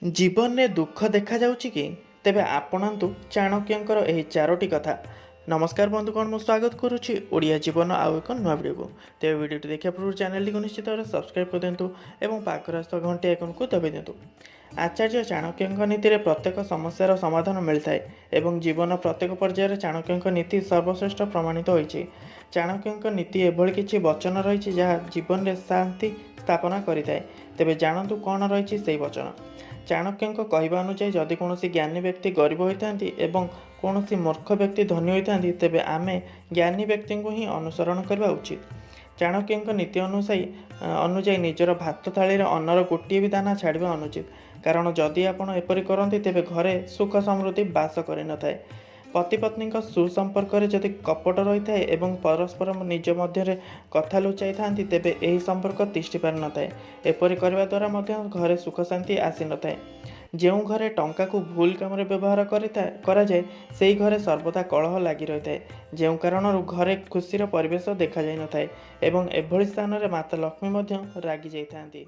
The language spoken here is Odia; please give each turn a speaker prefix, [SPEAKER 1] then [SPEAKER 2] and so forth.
[SPEAKER 1] ଜୀବନରେ ଦୁଃଖ ଦେଖାଯାଉଛି କି? ତେବେ ଆପଣାନ୍ତୁ ଚାଣକ୍ୟଙ୍କର ଏହି ଚାରୋଟି କଥା। ନମସ୍କାର ବନ୍ଧୁଗଣ, ମୁଁ ସ୍ୱାଗତ କରୁଛି ଓଡ଼ିଆ ଜୀବନ ଆଉ ଏକ ନୂଆ ଭିଡ଼ିଓକୁ। ତେବେ ଭିଡ଼ିଓଟି ଦେଖିବା ପୂର୍ବରୁ ଚ୍ୟାନେଲଟିକୁ ନିଶ୍ଚିତ ଭାବରେ ସବସ୍କ୍ରାଇବ୍ କରିଦିଅନ୍ତୁ ଏବଂ ପାଖରେ ଆସୁଥିବା ଘଣ୍ଟି ଆଇକନକୁ ଦବାଇ ଦିଅନ୍ତୁ। ଆଚାର୍ଯ୍ୟ ଚାଣକ୍ୟଙ୍କ ନୀତିରେ ପ୍ରତ୍ୟେକ ସମସ୍ୟାର ସମାଧାନ ମିଳିଥାଏ ଏବଂ ଜୀବନ ପ୍ରତ୍ୟେକ ପର୍ଯ୍ୟାୟରେ ଚାଣକ୍ୟଙ୍କ ନୀତି ସର୍ବଶ୍ରେଷ୍ଠ ପ୍ରମାଣିତ ହୋଇଛି। ଚାଣକ୍ୟଙ୍କ ନୀତି ଏଭଳି କିଛି ବଚନ ରହିଛି, ଯାହା ଜୀବନରେ ଶାନ୍ତି ସ୍ଥାପନା କରିଥାଏ। ତେବେ ଜାଣନ୍ତୁ କ'ଣ ରହିଛି ସେହି ବଚନ। ଚାଣକ୍ୟଙ୍କ କହିବା ଅନୁଯାୟୀ, ଯଦି କୌଣସି ଜ୍ଞାନୀ ବ୍ୟକ୍ତି ଗରିବ ହୋଇଥାନ୍ତି ଏବଂ କୌଣସି ମୂର୍ଖ ବ୍ୟକ୍ତି ଧନୀ ହୋଇଥାନ୍ତି, ତେବେ ଆମେ ଜ୍ଞାନୀ ବ୍ୟକ୍ତିଙ୍କୁ ହିଁ ଅନୁସରଣ କରିବା ଉଚିତ। ଚାଣକ୍ୟଙ୍କ ନୀତି ଅନୁଯାୟୀ ନିଜର ଭାତ ଥାଳିରେ ଅନ୍ନର ଗୋଟିଏ ବି ଦାନା ଛାଡ଼ିବା ଅନୁଚିତ, କାରଣ ଯଦି ଆପଣ ଏପରି କରନ୍ତି, ତେବେ ଘରେ ସୁଖ ସମୃଦ୍ଧି ବାସ କରିନଥାଏ। ପତି ପତ୍ନୀଙ୍କ ସୁସମ୍ପର୍କରେ ଯଦି କପଟ ରହିଥାଏ ଏବଂ ପରସ୍ପର ନିଜ ମଧ୍ୟରେ କଥା ଲୁଚାଇଥାନ୍ତି, ତେବେ ଏହି ସମ୍ପର୍କ ତିଷ୍ଠି ପାରିନଥାଏ। ଏପରି କରିବା ଦ୍ୱାରା ମଧ୍ୟ ଘରେ ସୁଖ ଶାନ୍ତି ଆସିନଥାଏ। ଯେଉଁ ଘରେ ଟଙ୍କାକୁ ଭୁଲ କାମରେ ବ୍ୟବହାର କରାଯାଏ, ସେହି ଘରେ ସର୍ବଦା କଳହ ଲାଗି ରହିଥାଏ, ଯେଉଁ କାରଣରୁ ଘରେ ଖୁସିର ପରିବେଶ ଦେଖାଯାଇନଥାଏ ଏବଂ ଏଭଳି ସ୍ଥାନରେ ମାତା ଲକ୍ଷ୍ମୀ ମଧ୍ୟ ରାଗି ଯାଇଥାନ୍ତି।